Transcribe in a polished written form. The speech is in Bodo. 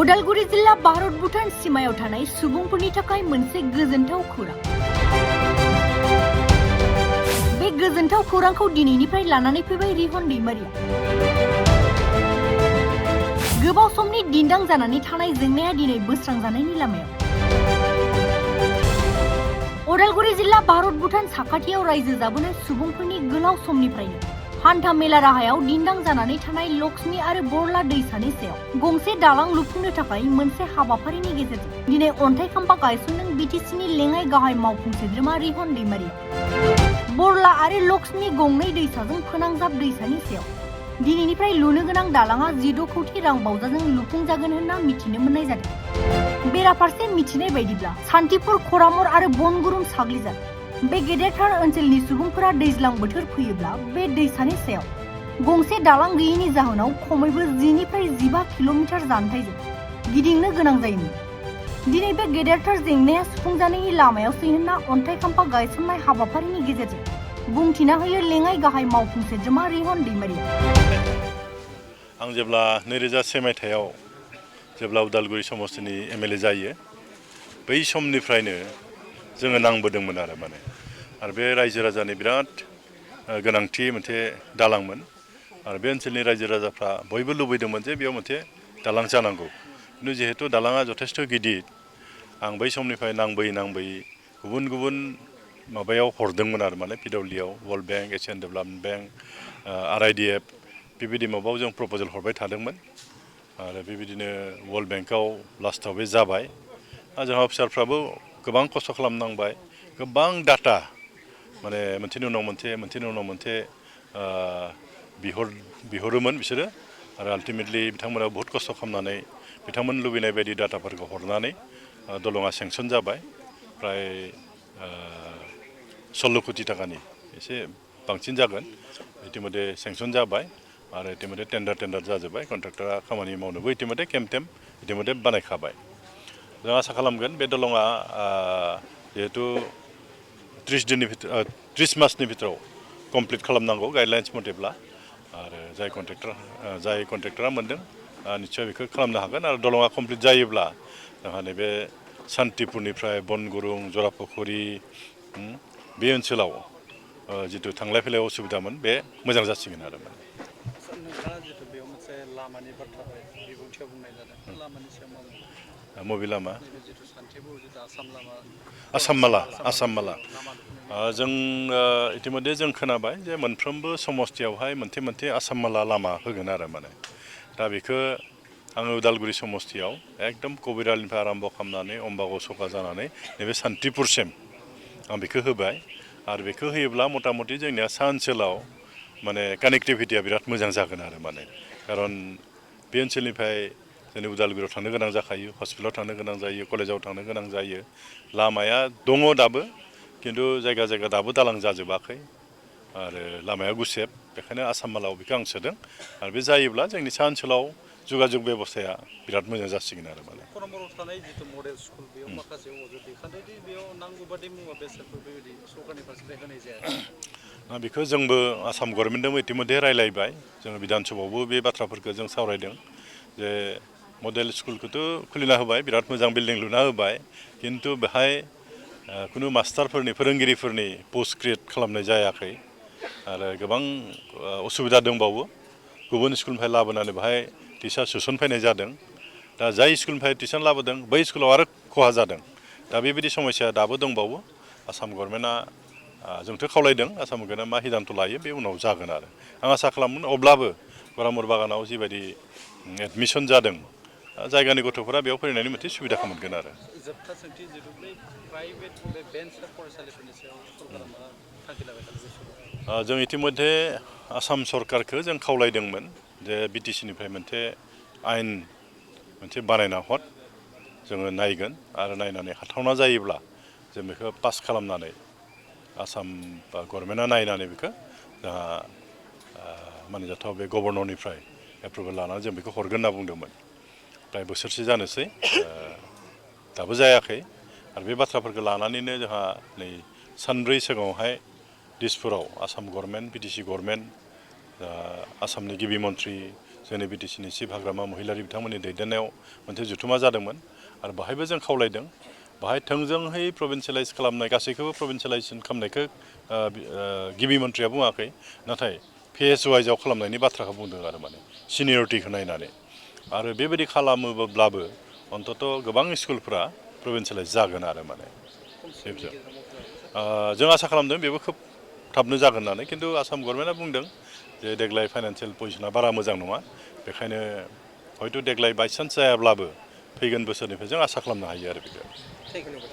उदालगुरि जिल्ला भारत भुटान सीमायाव थानाय सुबुंफोरनि थाखाय मोनसे गोजोनथाव खौरां। बे गोजोनथाव खौरांखौ दिनैनिफ्राय लानानै फैबाय रिहन दैमारिया। गोबाव समनि दिन्दां जानानै थानाय जेंनाया दिनै बोस्रांजानायनि लामायाव। उदालगुरि जिल्ला भारत भुटान साखाथियाव रायजो जाबोनाय सुबुंफोरनि गोलाव समनिफ्रायनो हान्था मेला राहायाव दिन्दां जानानै थानाय लक्ष्मी आरो बरला दैसानि सायाव गंसे दालां लुफुंनो थाखाय मोनसे हाबाफारिनि गेजेरजों दिनै अन्थाइ खाम्फा गायसनदों बिटिसिनि लेङाइ गाहाय मावफुं सोद्रोमा रिहन दैमारिया। बरला आरो लक्ष्मी गंनै दैसाजों फोनांजाब दैसानि सायाव दिनैनिफ्राय लुनो गोनां दालाङा 16 कौटि रां बावजाजों लुफुंजागोन होनना मिथिनो मोननाय जादों। बेराफारसे मिथिनाय बायदिब्ला सान्तिपुर खरामर आरो बनगुरुं साग्लिजार बे गेदेरथार ओनसोलनि सुबुंफोरा दैज्लां बोथोर फैयोब्ला बे दैसानि सायाव गंसे दालां गैयैनि जाहोनाव खमैबो 10 निफ्राय 15 किल'मिटार जानथाइजों गिदिंनो गोनां जायोमोन। दिनै बे गेदेरथार जेंनाया सुफुंजानायनि लामायावसै होनना अन्थाइ खाम्फा गायसननाय हाबाफारिनि गेजेरजों बुंथिना होयो लेङाइ गाहाय मावफुं सोद्रोमा रिहन दैमारिया। आं जेब्ला 2001 मायथाइयाव जेब्ला उदालगुरि समस्तिनि एमएलए जायो बै समनिफ्रायनो जोङो नांबोदोंमोन आरो बे रायजो राजानि बिराद गोनांथि मोनसे दालांमोन आरो बे ओनसोलनि रायजो राजाफ्रा बयबो लुबैदोंमोन जे बेयाव मोनसे दालां जानांगौ। किन्तु जिहेतु दालाङा जथेस्थ' गिदिर आं बै समनिफ्राय नांबोयै गुबुन गुबुन माबायाव हरदोंमोन आरो पिडब्लिउआव world bank Asian development bank RIDF बेबायदि माबायाव जों प्रप'जेल हरबाय थादोंमोन आरो बेबायदिनो वर्ल्ड बेंकआव लास्टआव बे जाबाय। जोंहा अफिसारफ्राबो गोबां खस्थ' खालामनांबाय, गोबां डाटा मोनसेनि उनाव मोनसे बिहरोमोन बिसोरो आरो आल्टिमेटलि बिथांमोना बहुत खस्थ' खालामनानै बिथांमोन लुबैनाय बायदि डाटाफोरखौ हरनानै दलङा सेंसन जाबाय। प्राय 16 कौटि टाकानि एसे बांसिन जागोन। इतिमধ্যে सेंसन जाबाय आरो इतिमধ্যে टेन्डार जाजोब्बाय। कन्ट्राक्टरा खामानि मावनोबो इतिमধ্যে केम्प इतिमধ্যে बानायखाबाय। जों आसा खालामगोन बे दलङा जिहेतु 30 मासनि भितराव कमप्लिट खालामनांगौ गाइडलाइन्स मथेब्ला आरो जाय कन्ट्रेक्टरा मोनदों निश्चय बेखौ खालामनो हागोन आरो दलङा कमप्लिट जायोब्ला जोंहा नैबे सान्तिपुरनिफ्राय बनगुरुं जराफुखुरि बे ओनसोलाव जितु थांलाय फैलाय असुबिदामोन बे मोजां जासिगोन आरो नोंथाङा जितु बेयाव मोनसे लामानि बाथ्रा बिबुंथियाव बुंनाय जादों लामानि सायाव मबे लामा जितु सान्तिपुर जितु आसाम माला जों इतिमধ্যে जों खोनाबाय जे मोनफ्रोमबो समस्तियावहाय मोनसे आसाम माला लामा होगोन आरो दा बेखौ आङो उदालगुरि समस्तियाव एकदम कबिरालनिफ्राय आरम्भ खालामनानै अम्बागाव सखा जानानै नैबे सान्तिपुरसिम आं बेखौ होबाय आरो बेखौ होयोब्ला मथा मथि जोंनिया सा ओनसोलाव कानेक्टिभिटिया बिराद मोजां जागोन आरो खारन बे ओनसोलनिफ्राय जोंनि उदालगुरियाव थांनो गोनां जाखायो, हस्पिटालाव थांनो गोनां जायो, कलेजाव थांनो गोनां जायो। लामाया दङ दाबो, किन्तु जायगा दाबो दालां जाजोबाखै आरो लामाया गुसेब। बेखायनो आसाम मालाव बेखौ आं सोदों आरो बे जायोब्ला जोंनि सा ओनसोलाव जगाजग बेबस्थाया बिराद मोजां जासिगोन आरो खरमराव थानाय जितु मडेल स्कुल बेयाव माखासे अजद दैखांदों दि बेयाव नांगौ बादि मुवा बेसादफोर बेबायदि सरकारनि फारसेनिफ्राय होनाय जायाखै। बेखौ जोंबो आसाम गभर्नमेन्टजों इतिमধ্যে रायलायबाय। जोङो बिधान सभायावबो बे बाथ्राफोरखौ जों सावरायदों जे मडेल स्कुलखौथ' खुलिना होबाय, बिराद मोजां बिल्डिं लुना होबाय, किन्तु बेहाय खुनु मास्टारफोरनि फोरोंगिरिफोरनि पस्ट क्रिएट खालामनाय जायाखै आरो गोबां असुबिदा दंबावो। गुबुन स्कुलनिफ्राय लाबोनानै बेहाय टिचार सोसनफैनाय जादों। दा जाय स्कुलनिफ्राय टिचार लाबोदों बै स्कुलाव आरो खहा जादों। दा बेबायदि समस्या दाबो दंबावो। आसाम गभर्नमेन्टआ जोंथ' खावलायदों, आसाम गभर्नमेन्टआ मा हिदान्त लायो बे उनाव जागोन आरो आं आसा खालामो। अब्लाबो गरामुर बागानाव जिबायदि एडमिसन जादों जायगानि गथ'फोरा बेयाव फरायनायनि मोनसे सुबिदाखौ मोनगोन आरो जोबथा सोंथि जितु बै प्राइभेट बे भेन्सार फरायसालिफोरनि सायाव सरकारा मा थांखि लाबाय थादों बे समाव? जों इतिमধ্যে आसाम सरकारखौ जों खावलायदोंमोन जे बिटिसिनिफ्राय मोनसे आयेन बानायना हर, जोङो नायगोन आरो नायनानै हाथावना जायोब्ला जों बेखौ पास खालामनानै आसाम गभर्नमेन्टआ नायनानै बेखौ जोंहा मानिजाथाव बे गभर्नरनिफ्राय एप्रुभेल लानानै जों बेखौ हरगोन होनना बुंदोंमोन। प्राय बोसोरसे जानोसै, दाबो जायाखै आरो बे बाथ्राफोरखौ लानानैनो जोंहा नै सानब्रै सिगाङावहाय दिसपुराव आसाम गभर्नमेन्ट, बिटिसि गभर्नमेन्ट, आसामनि गिबि मन्थ्रि जोंनि बिटिसिनि चिफ हाग्रामा महिलारि बिथांमोननि दैदेननायाव मोनसे जथुमा जादोंमोन आरो बाहायबो जों खावलायदों बाहाय थोंजोंहै प्रभिन्सियेलाइज खालामनाय गासैखौबो प्रभिन्सियेलाइजेसन खालामनायखौ गिबि मन्थ्रिया बुङाखै नाथाय फेज वाइजआव खालामनायनि बाथ्राखौ बुंदों आरो माने सिनियरिटिखौ नायनानै आरो बेबायदि खालामोब्लाबो अन्तत गोबां स्कुलफोरा प्रभिन्सियेलाइज जागोन आरो माने जों आसा खालामदों बेबो खोब थाबनो जागोन होननानै खिन्थु आसाम गभर्नमेन्टआ बुंदों जे देग्लाय फाइनान्सियेल पजिसना बारा मोजां नङा बेखायनो हयथ' देग्लाय बायसान्स जायाब्लाबो फैगोन बोसोरनिफ्राय जों आसा खालामनो हायो आरो बेखौ